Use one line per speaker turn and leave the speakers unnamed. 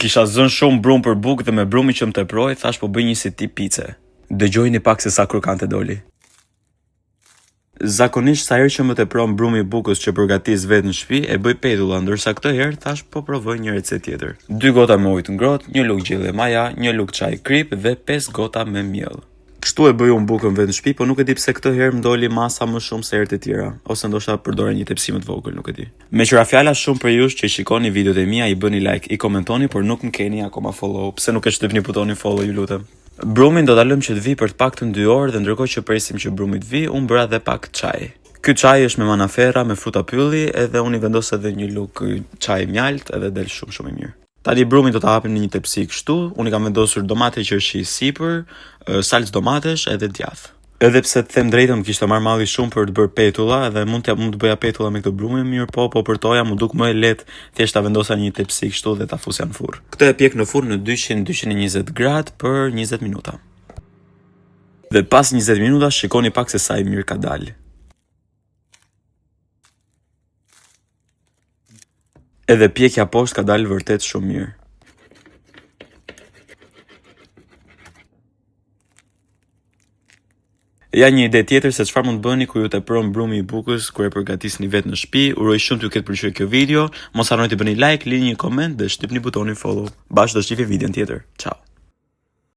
Kisha zënë shumë brumë për bukë dhe me brumin që më teproi, thashë po bëj një si tip pice. Dëgjojini pak se sa krokante doli. Zakonisht sa herë që më tepron brumi i bukës që përgatis vetë në shtëpi, e bëj petulla, ndërsa këtë herë thashë po provoj një recetë tjetër. Dy gota me ujë të ngrohtë, një lugë gjelle maja, një lugë çaji kripë dhe 5 gota me miell. Kështu e bëj unë bukën vetë në shtëpi, po nuk e di pse këtë herë më doli masa më shumë se herët e tjera, ose ndoshta përdora një tepsi më të vogël, nuk e di. Meqë ra fjala shumë prej jush që i shikoni videot e mia, i bëni like, i komentoni, por nuk më keni akoma follow. Pse nuk e shtypni butonin follow, ju lutem? Brumin do ta lëmë që të vijë për të paktën 2 orë dhe ndërkohë që presim që brumi të vijë, unë bëra dhe pak çaj. Ky çaj është me manaferra, me fruta pylli, edhe unë i vendos edhe një lugë çaj mjalt edhe del shumë shumë i mirë. Tani brumin do ta hapim në një tepsi kështu, unë i kam vendosur domate qershi sipër, salcë domatesh edhe djathë. Edhe pse të them drejtën më kishte marrë malli shumë për të bërë petulla edhe mund të mund të bëja petulla me këtë brumin, mirëpo po përtoja m'u duk më e lehtë thjesht ta vendosa në një tepsi kështu dhe ta fusja në furrë. Këtë e pjek në furrë në 200-220 gradë për 20 minuta. Dhe pas 20 minuta shikoni pak se sa i mirë ka dalë. Edhe pjekja poshtë ka dalë vërtet shumë mirë. Ja një ide tjetër se çfarë mund të bëni kur ju tepron brumi i bukës kur e përgatisni vetë në shtëpi. Uroj shumë t'ju ketë pëlqyer kjo video. Mos harroni të bëni like, lini një koment dhe shtypni butonin follow. Bashkë do shihemi videon tjetër. Ciao.